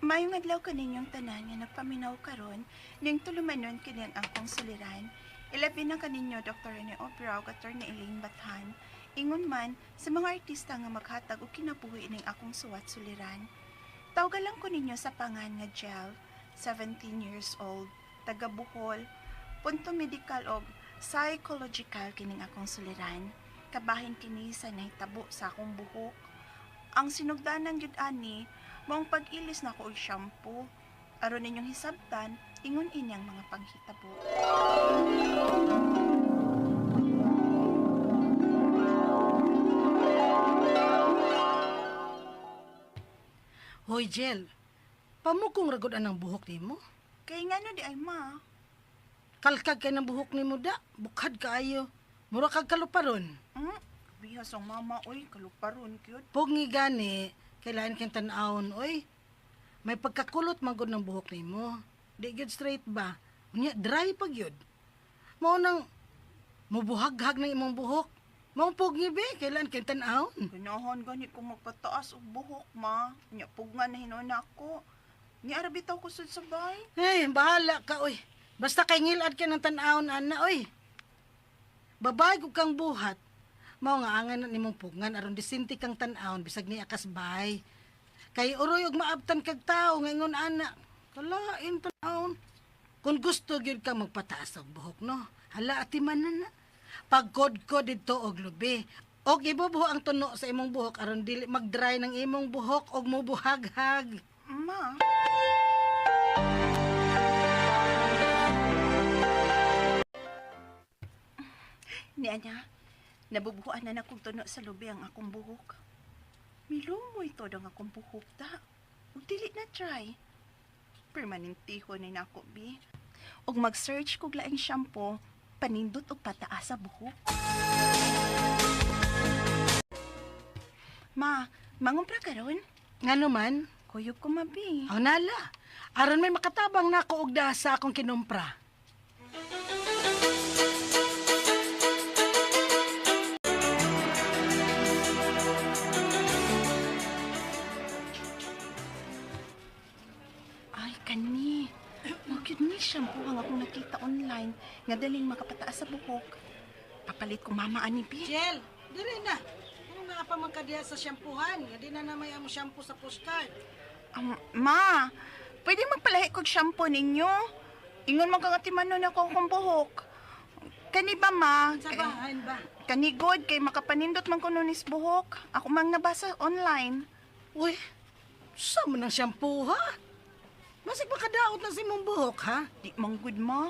Maayong adlaw kaninyong tanan nga nagpaminaw karon ning tulumanon kini ang akong suliran. Ilabi na kaninyo Dr. Rene Obra ug Attorney Elaine Bathan. Ingon man sa mga artista nga maghatag og kinabuhi ning akong suwat suliran. Tawga lang ko ninyo sa pangan nga Jel, 17 years old, taga Bohol, punto medical og psychological kining akong suliran. Kabahin kini sa nahitabo sa akong buhok. Ang sinugdanan gyud ani maong pag-ilis nako og shampoo. Aron ninyong hisabtan, ingon ini ang mga panghitabo. Hoy, Jel. Pamukong ragod anang buhok nimo. Kay ngano di ay ma? Kalkag kay ng buhok nimo da. Bukhad kaayo. Mura kag kaluparon. Bihas ang mama oy, kaluparon gyud. Pugngi gani, kailangan kang tan-awon, oy. May pagkakulot man gud ng buhok nimo. Di gyud straight ba? Unya, dry pa gyud. Mao nang mubuhaghag ng imong buhok. Mao pugngi be, kailan kang tan-awon. Ganahan gani ko magpataas og buhok ma. Nya pugngan na hinuon nako. Ni ara bitaw ko sud sa bay. Ay, bahala ka, oy. Basta kay ngilad ka ng tan-awon, ana, oy. Babae ko kang buhat. Mao nga angan na nimong pugngan aron disinti kang tan-awon bisag ni akas bay. Kay uroy og maabtan kag tawo ngayon ana. Kalain tan-awon. Kung gusto gyud ka magpataas og buhok no. Hala atiman na na. Pagkodko didto og lubi. Og ibubuho ang tuno sa imong buhok aron dili mag-dry ng imong buhok og mubuhaghag. Ma. Ni anya, nabubuhuan na nakong tuno sa lubi ang akong buhok. Milumoy to ang akong buhok ta. Ug dili na try. Permanentiho na nako bi. Ug mag-search kog laing shampoo, panindot og pataas sa buhok. Ma, mangumpra karon? Ngano man? Kuyog ko mabi. Aw nala. Aron may makatabang nako og dasa akong kinumpra. Ay, kani. Magyud ni shampoo ang akong nakita online nga daling makapataas sa buhok. Papalit ko mama ani bi. Jel, dili na. Ano nga pa man ka diha sa shampoohan? Nga di na na may among shampoo sa postcard. Ma, pwede magpalahi kog shampoo ninyo? Ingon man kang atimanon ako akong buhok. Kani ba ma? Sa bahan ba? Kani good kay makapanindot man kuno nis buhok. Ako mang nabasa online. Uy, sa man ang shampoo ha? Masig makadaot na si mong buhok ha? Di man good ma.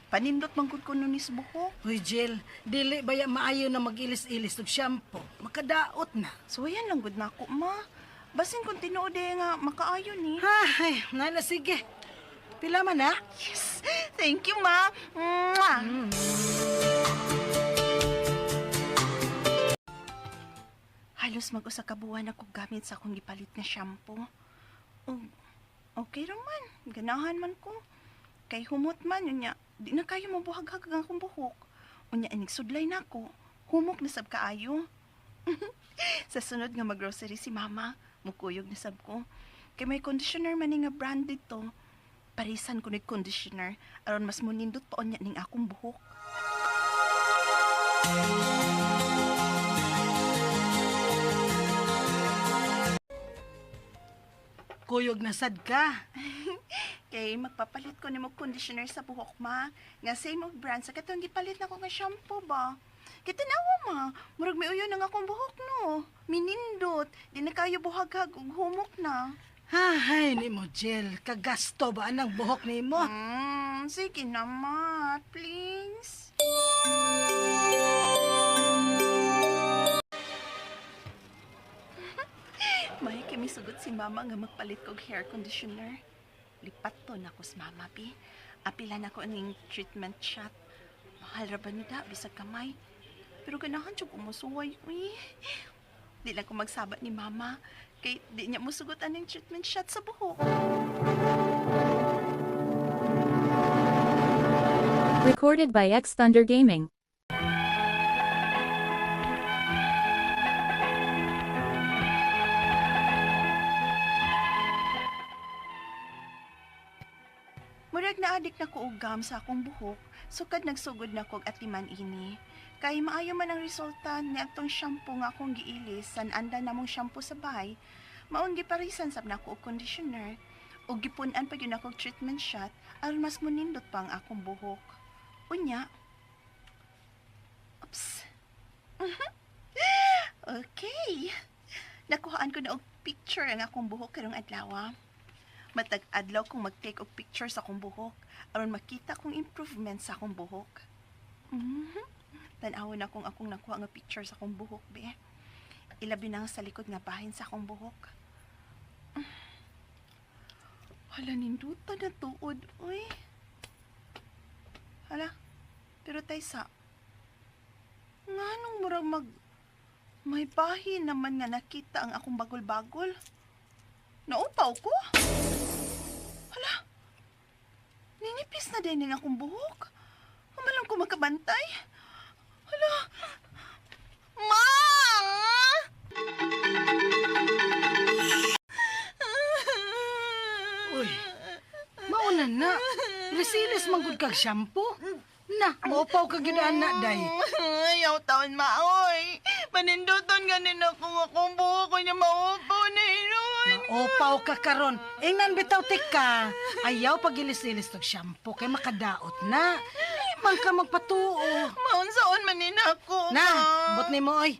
Panindot man gud kuno nis buhok. Uy, Jel, dili ba ya maayo na mag-ilis-ilis og shampoo? Makadaot na. So yan lang gud nako ma. Basin kung tinuod eh nga makaayo ni. Ay, nala sige. Pila man ha? Yes! Thank you, ma! Mwah! Halos mag-usa ka buwan ako gamit sa akong gipalit nga shampoo. Og okay ra man, ganahan man ko. Kay humot man unya, di na kayo mabuhaghag ang akong buhok. Unya inig sudlay nako, humok na sab kaayo. Sa sunod nga maggrocery si mama, mukuyog na sab ko. Kay may conditioner man ni nga brand dito. Parisan ko ni conditioner aron mas munindot pa unya ning akong buhok. Kuyog na sad ka. Kay magpapalit ko nimo conditioner sa buhok ma. Nga same og brand sa katong gipalit nako nga shampoo ba. Kay tanawa ma, murag may uyon ang akong buhok no. Minindot, di na kayo buhaghag ug humok na. Ay, ni mo, Jel. Kagasto ba ang buhok ni mo? Sige na ma, please. May kimisugot si mama nga magpalit kog hair conditioner. Lipat to na ko sa mama, pi. Apila na ko ning treatment shot. Mahal ra ba ni da, bisag kamay. Pero ganahan jud umusuway, uy. Di lang ko magsabat ni mama. Kay di niya musugot aning treatment shot sa buhok. Recorded by X Thunder Gaming. Nakadik na ko og gam sa akong buhok, sukad nagsugod na kog atiman ini. Kay maayo man ang resulta ni atong shampoo nga akong giilis san anda namong shampoo sa bahay, maong giparisan sab nako og conditioner ug gipun-an pa gyud nako og treatment shot aron mas monindot pa ang akong buhok. Unya, oops. Okay. Nakuhaan ko na og picture ang akong buhok karong adlaw. Matag adlaw kong mag-take og picture sa akong buhok aron makita kong improvement sa akong buhok. Mhm. Tan-awon na kung akong nakuha nga picture sa akong buhok, be. Ilabi na nga sa likod nga bahin sa akong buhok. Hala, ninduta na tuod, uy. Hala, pero taysa, nganong murag may bahin naman nga nakita ang akong bagol-bagol. Naupaw ko. Hala, ninipis na din ang akong buhok. Humalang ko makabantay. Hala, Ma! Uy, mauna na. Resilis man gud kag shampoo. Na, maupaw ka gyud ana day. Ayaw taon maoy. Paninduton ganin ako nga akong buhok ko niya maupaw na inon. Maupaw ka karon. Ingnan bitaw tika. Ayaw pagilis-ilis tog shampoo kay makadaot na. Di man ka magpatuo. Maunsaon man ni nako. Na, ma. but nimo oy.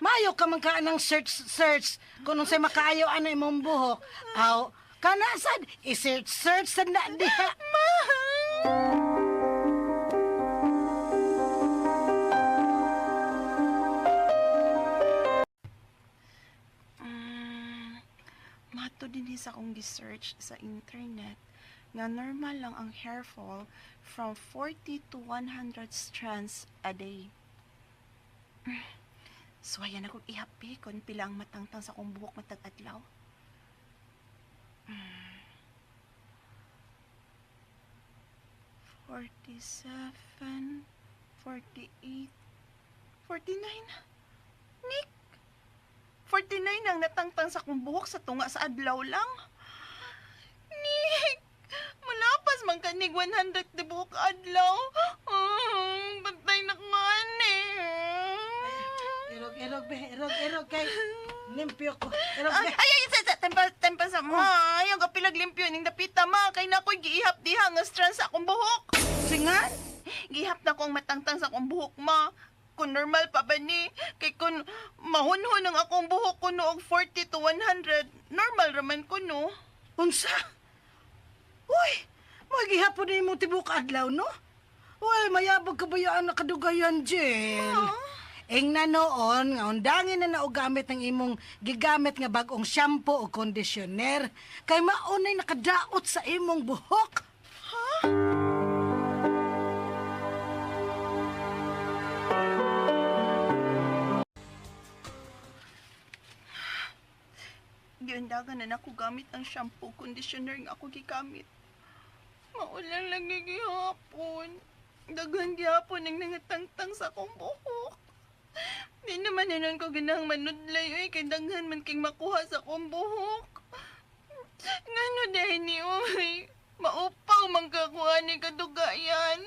Maayo ka man ka ng search search kung unsay makaayo ana imong buhok. Aw, kana sad i-search search sad na diha. Ma! Mato din sa akong gi-search sa internet nga normal lang ang hair fall from 40 to 100 strands a day. So ayan akong ihapi kung pila ang matangtang sa akong buhok matag adlaw. 47, 48, 49. Nick! 49 ang natangtang sa akong buhok sa tunga sa adlaw lang. Nick! Malapas man kanig 100 di buhok adlaw. Bantay na kumaan eh. Irog irog be, irog irog kay limpyo ko. Irog Ay, be. ay, ay, sa, tempa, tempa sa, ma, ayaw ka pilag limpyo ning dapita, ma, kay na ako'y giihap diha nga strands sa akong buhok. Singan? Gihap na kong matangtang sa akong buhok, ma. Kung normal pa ba ni? Kay kung mahunhon ang akong buhok kuno og 40 to 100, normal raman kuno. Unsa? Uy, magihapon na imong tibok adlaw no? Uy, mayabag ka ba yan nakadugayan, Jill? Ing na noon, nga undangin na naog gamit ng imong gigamit nga bag-ong shampoo o conditioner, kay maunay nakadaot sa imong buhok. Giundagan na nako gamit ang shampoo conditioner nga ako gigamit. Maulan lagi gihapon. Daghan gihapon ang nangatangtang sa akong buhok. Di naman hinon ko ginahang manudlay oy kay daghan man king makuha sa akong buhok. Ngano dahil ni oy? Maupaw man kakuha ni kadugayan.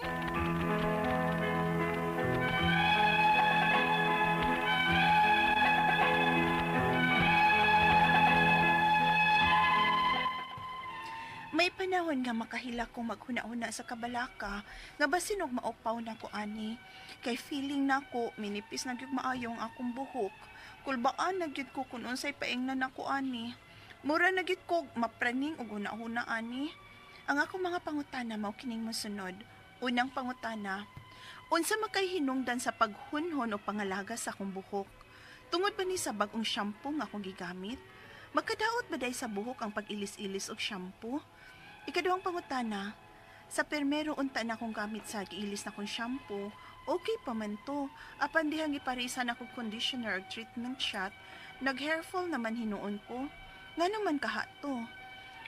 May panahon nga makahila kong maghuna-huna sa kabalaka nga basin og maupaw na ko ani. Kay feeling nako minipis na gyud maayo ang akong buhok. Kulbaan na gyud ko kun unsay paingnan nako ani. Mura na gyud ko mapraning og huna-huna ani. Ang akong mga pangutana mao kining mosunod. Unang pangutana, unsa makay hinungdan sa paghunhon o pangalaga sa akong buhok? Tungod ba ni sa bag-ong shampoo nga akong gigamit? Makadaot ba day sa buhok ang pag-ilis-ilis og shampoo? Ikaduhang pangutana, sa permero unta na akong gamit sa giilis na kong shampoo, okay pa man to. Apan dihang giparisan ako conditioner og treatment shot, nag-hair fall naman hinuon ko. Nga naman kaha to.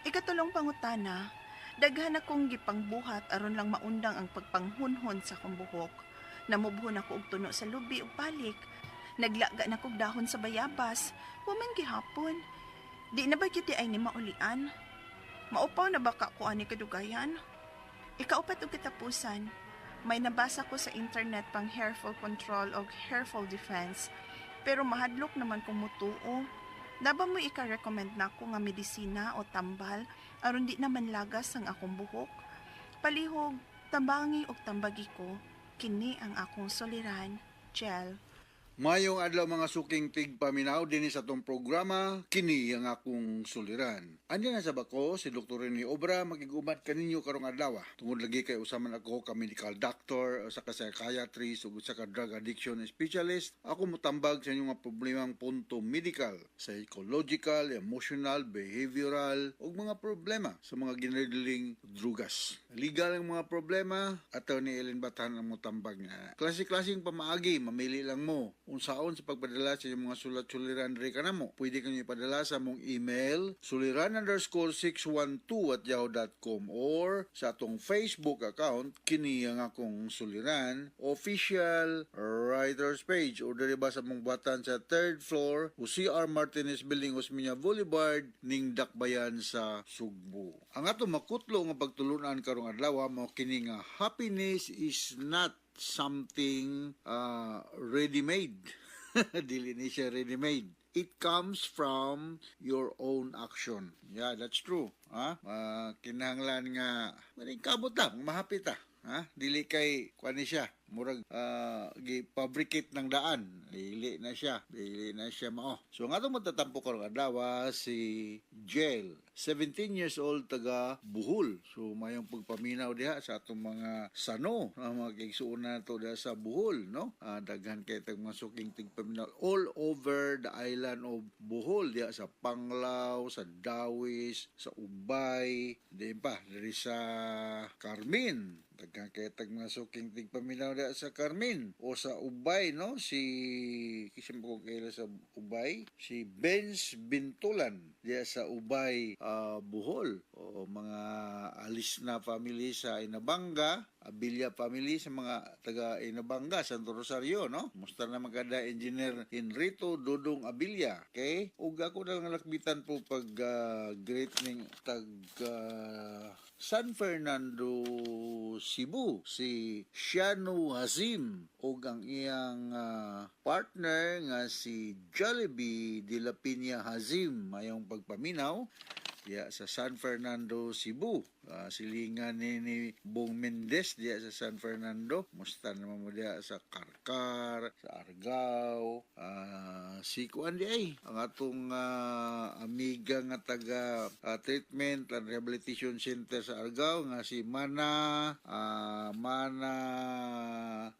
Ikatulong pangutana, daghan akong gipangbuhat aron lang maundang ang pagpanghunhon sa akong buhok. Namubhon ako og tuno sa lubi ug balik. Naglaga na kog dahon sa bayabas, waman gihapon. Di na ba gyud ay ni maulian? Maupaw na ba ka ko ani kadugayan? Ikaupat og katapusan, may nabasa ko sa internet pang hair fall control og hair fall defense, pero mahadlok naman kung mutuo. Naa ba mo ika-recommend nako nga medisina o tambal aron di naman lagas ang akong buhok? Palihog, tambangi og tambagi ko, kini ang akong suliran, Jel. Mayong adlaw, mga suking tigpaminaw, dinhi sa atong programa "Kini ang Akong Suliran". Andi na sa bako si Dr. Rene Obra, makig-uban kaninyo karong adlaw. Tungod lagi kay usa man ako ka medical doctor, usa ka psychiatrist ug usa ka drug addiction specialist. Ako motambag sa inyong mga problemang punto medical, psychological, emotional, behavioral ug mga problema sa mga ginadiling drugas. Legal ang mga problema, Attorney Ellen Batan ang motambag nga. Klase-klaseng pamaagi, mamili lang mo unsaon sa pagpadala sa inyong mga sulat suliran diri kanamo. Pwede kanyo ipadala sa among email suliran_612@yahoo.com or sa atong Facebook account, "Kini ang Akong Suliran Official Writers Page, or diri ba sa among batan sa third floor o CR Martinez Building, Osmeña Boulevard, ning Dakbayan sa Sugbo. Ang atong makutlo nga pagtulunan karong adlaw mao kini nga happiness is not something ready-made. Dili ni siya ready-made. It comes from your own action. Yeah, that's true. Ha? Kinahanglan nga maningkamot ta, mahappy ta. Ha? Dili kay kuan ni siya, murag gi-fabricate ng daan. Dili na siya. Dili na siya mao. So nga atong matatampo karong adlaw si Jel, 17 years old, taga Bohol. So mayong pagpaminaw diha sa atong mga sano, ang mga kaigsuonan nato diha sa Bohol, no? Daghan kay tag mga suking tigpaminaw all over the island of Bohol, diha sa Panglao, sa Dauis, sa Ubay, di pa diri sa Carmen. Daghan kay tag mga suking tigpaminaw diha sa Carmen o sa Ubay, no? Si kisim ko kaila sa Ubay, si Benz Bintulan diha sa Ubay, Bohol, o mga alis na family sa Inabanga, Abilia family sa mga taga Inabanga, Santo Rosario, no? Musta naman kada Engineer Henrito Dodong Abilia, okay? Ug ako na lang lakbitan po pag greet ning tag San Fernando, Cebu, si Shanu Hazim ug ang iyang partner nga si Jollibee de la Peña Hazim. Mayong pagpaminaw diya sa San Fernando, Cebu. Silingan ni Bong Mendez diya sa San Fernando. Musta naman mo diya sa Carcar, sa Argao. Si kuan di ay ang atong amiga nga taga Treatment and Rehabilitation Center sa Argao nga si Mana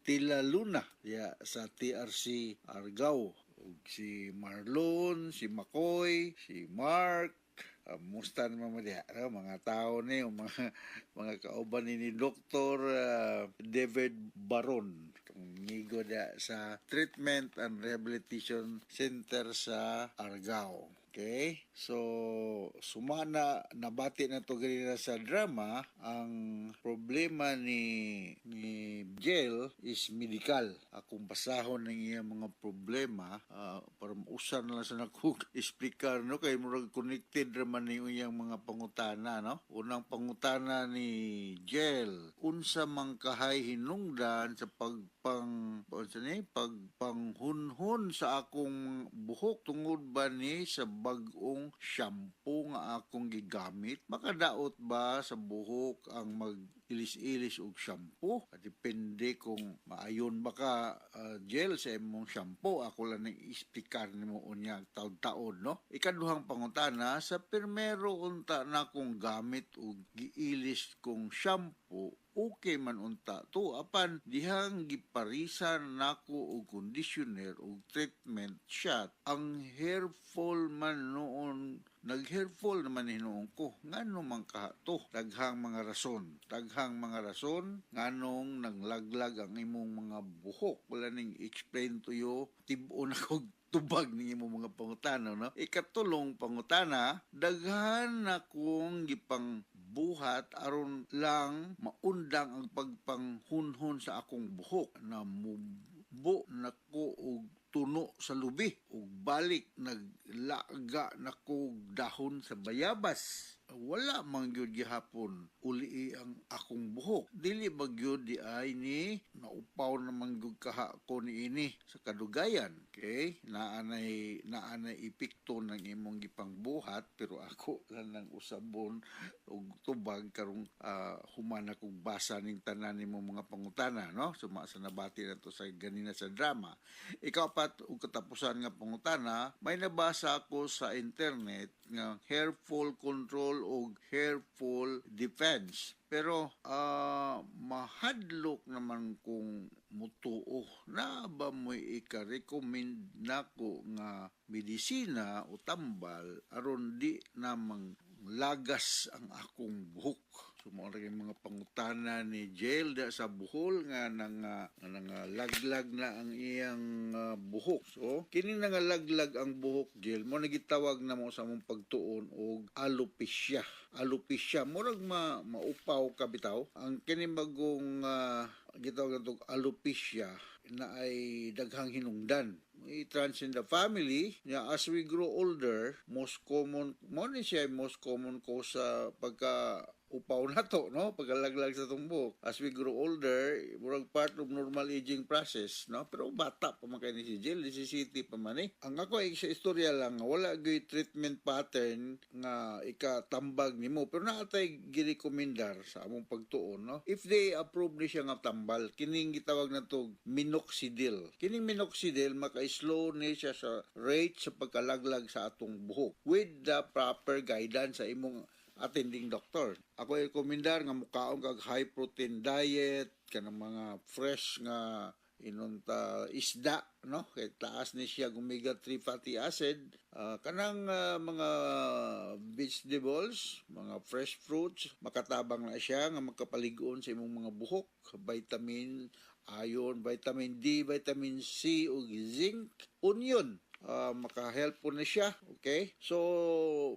Tila Luna diya sa TRC Argao. Ug si Marlon, si Makoy, si Mark, musta naman mo diha, no? Mga tao ni mga mga kauban ni Dr. David Baron migo diha sa Treatment and Rehabilitation Center sa Argao. Okay? So, sumana nabati na to ganina sa drama, ang problema ni Jel is medical. Akong basahon ng iyang mga problema para mausan na lang sa nako explicar, no, kay murag connected raman ni iyang mga pangutana, no. Unang pangutana ni Jel, unsa man kahay hinungdan sa pagpang unsa ni pagpanghunhon sa akong buhok? Tungod ba ni sa bag-ong shampoo nga akong gigamit? Makadaot ba sa buhok ang mag ilis-ilis og shampoo? Depende kung maayon ba ka, Jel, sa imong shampoo. Ako lang ning explicar nimo unya taod-taod, no. Ikaduhang pangutana, sa primero unta na kong gamit og giilis kong shampoo, okay man unta to, apan dihang giparisan nako og conditioner og treatment shot, ang hair fall man noon, nag hair fall naman hinuon ko. Ngano man kaha to? Daghang mga rason, daghang mga rason nganong nanglaglag ang imong mga buhok. Wala ning explain to you, tib-on ako tubag ning imong mga pangutana, no. Ikatulong pangutana, daghan na kong gipang buhat aron lang maundang ang pagpanghunhon sa akong buhok. Na mubo nako og tuno sa lubi ug balik naglaga nako og dahon sa bayabas. Wala man gyud gihapon uli ang akong buhok. Dili ba gyud di ay ni naupaw naman gyud kaha ko niini sa kadugayan? Okay, naanay epekto ng imong gipangbuhat, pero ako lang nang usabon og tubag karong human akong basa ning tanan nimo mga pangutana, no? Suma sa nabati na to sa ganina sa drama. Ikaapat ug katapusan nga pangutana, may nabasa ako sa internet nga hair fall control og hair fall defense. Pero mahadlok naman kung mutuo, na ba mo'y ika-recommend nako nga medisina o tambal aron di namang lagas ang akong buhok? So mao ra mga pangutana ni Jail da sa Bohol nga nang laglag na ang iyang buhok. So kini nga laglag ang buhok, Jail, mo nagitawag na mo sa among pagtuon og alopecia. Alopecia, murag maupaw ka bitaw. Ang kini bagong gitawag natong alopecia na ay daghang hinungdan. It runs in the family. Nya as we grow older, most common mo ni siya, most common cause sa pagka upaw na to, no? Pagkalaglag sa tumbok. As we grow older, murag part of normal aging process, no? Pero bata pa man kay ni si Jill, 17 pa man eh. Ang ako ay sa istorya lang, wala gyud treatment pattern nga ikatambag nimo. Pero naatay girekomendar sa among pagtuon, no? If they approve ni siya nga tambal, kining gitawag na to minoxidil. Kining minoxidil, maka-slow ni siya sa rate sa pagkalaglag sa atong buhok with the proper guidance sa imong attending doctor. Ako rekomendar nga mukaon kag high protein diet, kanang mga fresh nga inunta isda, no, kay taas ni siya omega 3 fatty acid, kanang mga vegetables, mga fresh fruits, makatabang na siya nga makapalig-on sa imong mga buhok, vitamin, iron, vitamin D, vitamin C ug zinc, onion, maka-help po na siya. Okay? So,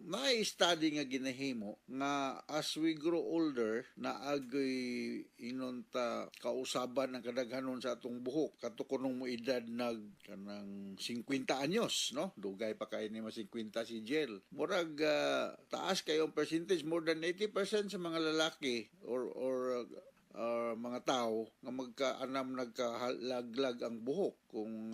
may study nga ginahimo nga as we grow older, naagoy inonta kausaban ang kadaghanon sa atong buhok. Kato kunong mo edad nag kanang 50 anyos, no? Dugay pa kay ni ma 50 si Jel. Murag taas kayo ang percentage, more than 80% sa mga lalaki or mga tao nga magkaanam nagkalaglag ang buhok kung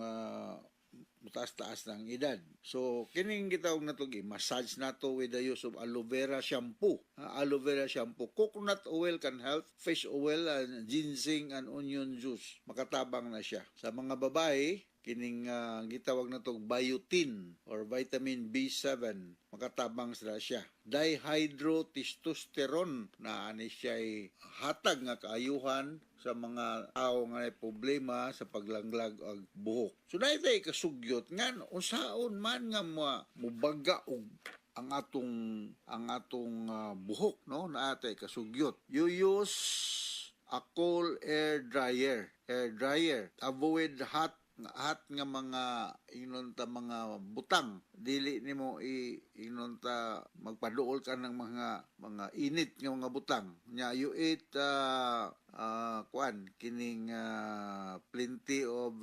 mutaas-taas na ang edad. So, kining gitawag na to, massage nato with the use of aloe vera shampoo. Aloe vera shampoo. Coconut oil can help, fish oil, and ginseng and onion juice. Makatabang na siya. Sa mga babae, kining gitawag na to biotin or vitamin B7, makatabang sila siya. Dihydrotestosterone na ani siya ay hatag nga kaayuhan sa mga tao nga may problema sa paglanglag og buhok. So dahil tayo kasugyot nga unsaon man nga mubaga og ang atong buhok, no? Naatay kasugyot. You use a cool air dryer, air dryer. Avoid hot hot nga mga ingnon ta mga butang. Dili nimo i ingnon ta magpaduol ka ng mga init nga mga butang. Nya you eat kuan kining plenty of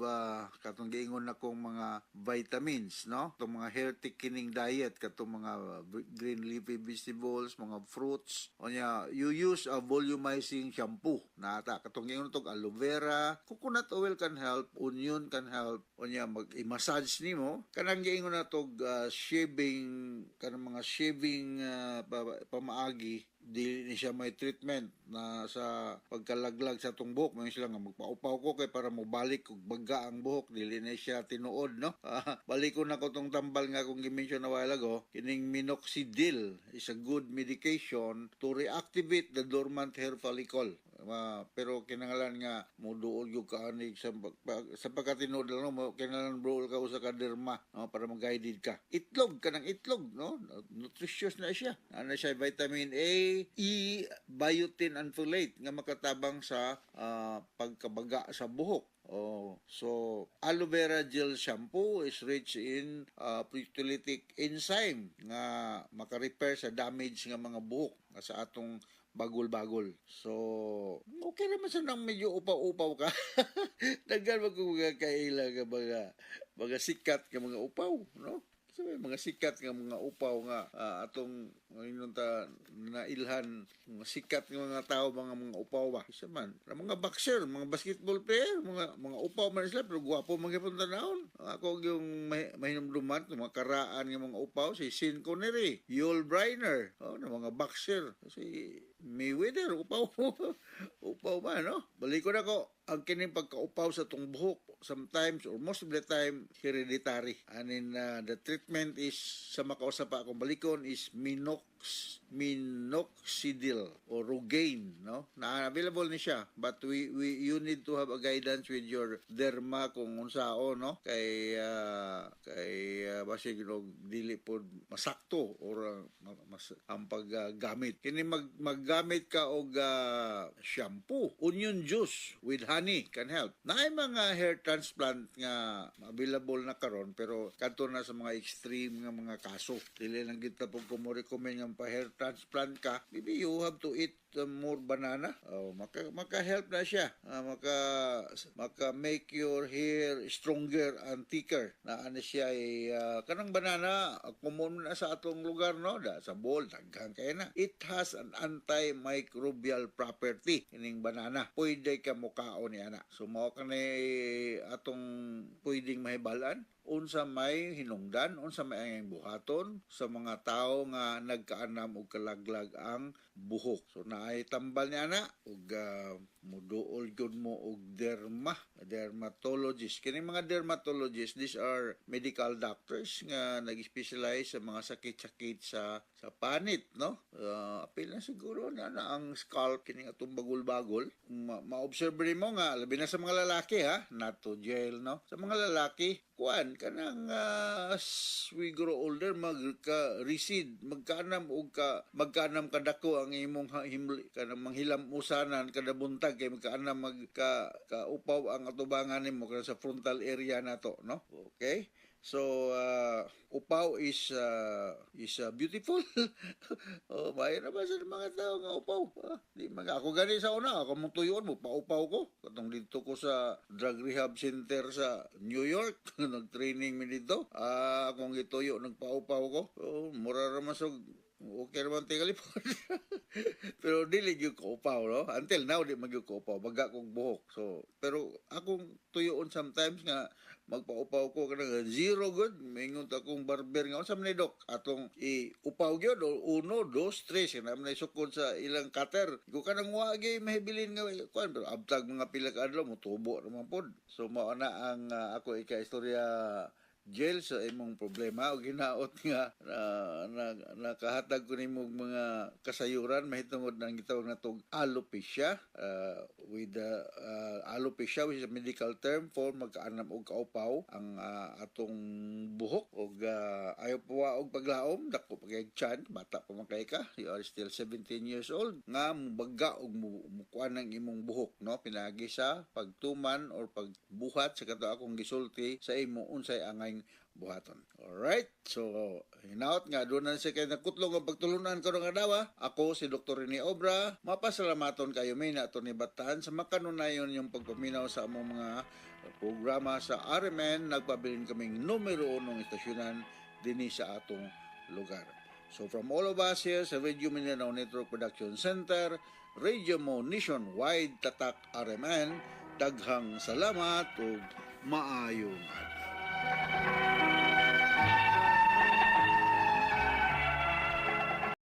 katong giingon nakong mga vitamins, no, itong mga healthy kining diet, katong mga green leafy vegetables, mga fruits. Unya you use a volumizing shampoo nata, katong giingon tog aloe vera, coconut oil can help, onion can help. Unya mag i-massage nimo kanang giingon na tog shaving, kanang mga shaving pamaagi. Dili ni siya may treatment na sa pagkalaglag sa atong buhok. May sila nga magpaupaw ko kay para mobalik og baga ang buhok. Dili na siya tinuod, no? Balik ko na ko tong tambal nga akong gi-mention a while ago. Kining minoxidil is a good medication to reactivate the dormant hair follicle. Pero kinahanglan nga moduol gyud ka anig sa pagkatinuod lang, no, kinahanglan duol ka usa ka derma, no, para mag-guided ka. Itlog, kanang itlog, no, nutritious na siya. Ano siya, vitamin A, E, biotin and folate nga makatabang sa pagkabaga sa buhok. Oh, so aloe vera gel shampoo is rich in proteolytic enzyme nga maka-repair sa damage nga mga buhok nga sa atong bagol-bagol. So, okay naman sa nang medyo upaw-upaw ka. Daghan man kung mga kaila nga mga sikat nga mga upaw, no? So, may mga sikat nga mga upaw nga atong Ngayon ta nailhan mga sikat nga mga tao, mga upaw ba. Isa man ang mga boxer, mga basketball player, mga upaw man sila pero gwapo man gyapon tanawon. Ako yung mahinumduman mga karaan nga mga upaw, si Sean Connery, Yul Brynner, oh, na mga boxer, si Mayweather, upaw. Upaw ba, no? Balikon ako ang kining pagkaupaw sa tong buhok, sometimes or most of the time hereditary. And in the treatment is, sa makausa pa akong balikon, is minoxidil or Rogaine, no? Na available ni siya, but we you need to have a guidance with your derma kung unsao, no? Kay basig og dili pod masakto or mas ang paggamit kini. Maggamit ka og shampoo, onion juice with honey can help. Naay mga hair transplant nga available na karon, pero kadto na sa mga extreme nga mga kaso. Dili lang kita pud ko mo recommend nga pa hair transplant ka. Maybe you have to eat more banana. Oh, maka help na siya. Maka make your hair stronger and thicker. Na ano siya ay kanang banana, common na sa atong lugar, no, da sa Bohol daghan kay na. It has an antimicrobial property ining banana. Pwede ka mukaon ni ana. So mao kani atong pwedeng mahibalan unsa may hinungdan, unsa may angayng buhaton sa mga tao nga nagkaanam og kalaglag ang buhok. So naay tambal niya na ug muduol gyud mo og dermatologist. Kini mga dermatologist, these are medical doctors nga nag-specialize sa mga sakit-sakit sa panit, no? Apil na siguro na ang scalp, kining atong bagol-bagol. Ma-observe mo nga labi na sa mga lalaki ha, not to jail, no? Sa mga lalaki, kuan kanang as we grow older magka recede, magkaanam og ka magkaanam kadako ang imong himli, kanang manghilam usanan kada buntag kay magkaanam magka kaupaw ang atubangan nimo kana sa frontal area nato, no? Okay. So, upaw is beautiful. Oh, maayo na ba sa mga tao nga upaw? Ah, di mga ako gani sa una, ako mong tuyon mo paupaw ko. Katong dito ko sa drug rehab center sa New York, nag-training mi dito. Ah, akong gituyo nagpaupaw ko. Oh, mura ra man sog okay naman tingali po. Pero dili gyud ko upaw, no? Until now, di man gyud ko upaw. Baga kong buhok. So, pero akong tuyoon sometimes nga magpaupaw ko kanang zero good. Mingon ta akong barber nga, "Unsa man ni, Dok? Atong i-upaw gyud o uno, dos, tres?" Kana man sukod sa ilang cutter. Ko kanang wa gyud mahibilin nga kuan, pero abtag mga pila ka adlaw motubo naman pod. So mao na ang ako ika-istorya, Jail, sa imong problema o ginaot nga na nakahatag ko nimo og mga kasayuran mahitungod ng gitawag natong alopecia, with the alopecia, which is a medical term for magkaanam og kaupaw ang atong buhok. Og ayaw pa og paglaom, dako pa kay chan, bata pa man kay ka, you are still 17 years old nga mubaga og mukuan ang imong buhok, no, pinagi sa pagtuman or pagbuhat sa kato akong gisulti sa imo unsay angay buhaton. Alright? So, hinaot nga doon na siya kay nakutlong ang pagtulunan karon nga adlaw. Ako si Dr. Rene Obra. Mapasalamaton kayo may na ni Bataan sa makanunayon yung pagpaminaw sa among mga programa sa RMN. Nagpabilin kaming numero unong istasyonan dinhi sa atong lugar. So from all of us here sa Radio Mindanao Network Production Center, Radio Mo Nationwide, Tatak RMN, daghang salamat ug maayong adlaw.